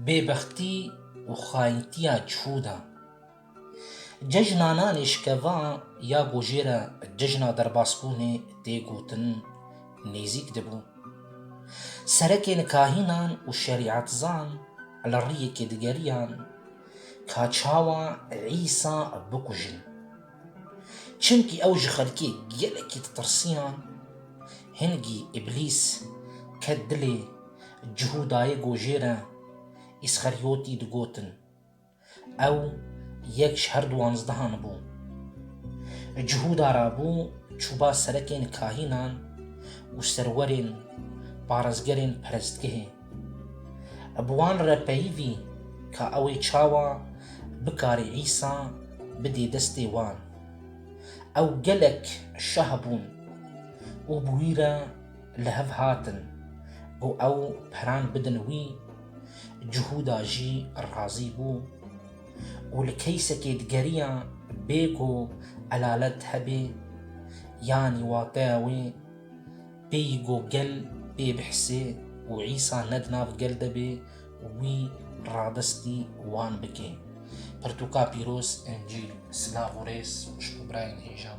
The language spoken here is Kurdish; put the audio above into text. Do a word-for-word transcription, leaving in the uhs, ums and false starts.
Bêbextî û xayîntiya Cihûda. Cejna nanê şikeva ya ku jê re cejna derbasbûnê tê gotin nêzîk dibû. Serekên kahînan û şerîetzan li riyekê digeriyan ka çawa Îsa bikujin. Çimkî ew ji xelkê gelekî ditirsiyan, hingî Îblîs ket dilê Cihûdayê ku jê re Îsxeryotî digotin. Ew yek ji her duwanzdehan bû. Cihûda rabû çûba serekên kahînan û serwerên parêzgerên perestgehê. Bi wan re peyivî ka ew ê çawa bikarê Îsa bidê destê wan. Ew gelek şah bûn û bi wî re li hev hatin ku ew peran bidin wî. Cihûda jî razî bû û li keysekê digeriya bê ku elalet hebe, yanî wateya wê pêyî ku gel pê bihsê û Îsa ne di nav gel de bê û wî radestî wan bike. Pirtûka pîroz, Încîl. Silav û rêz ji bo birayên hêja.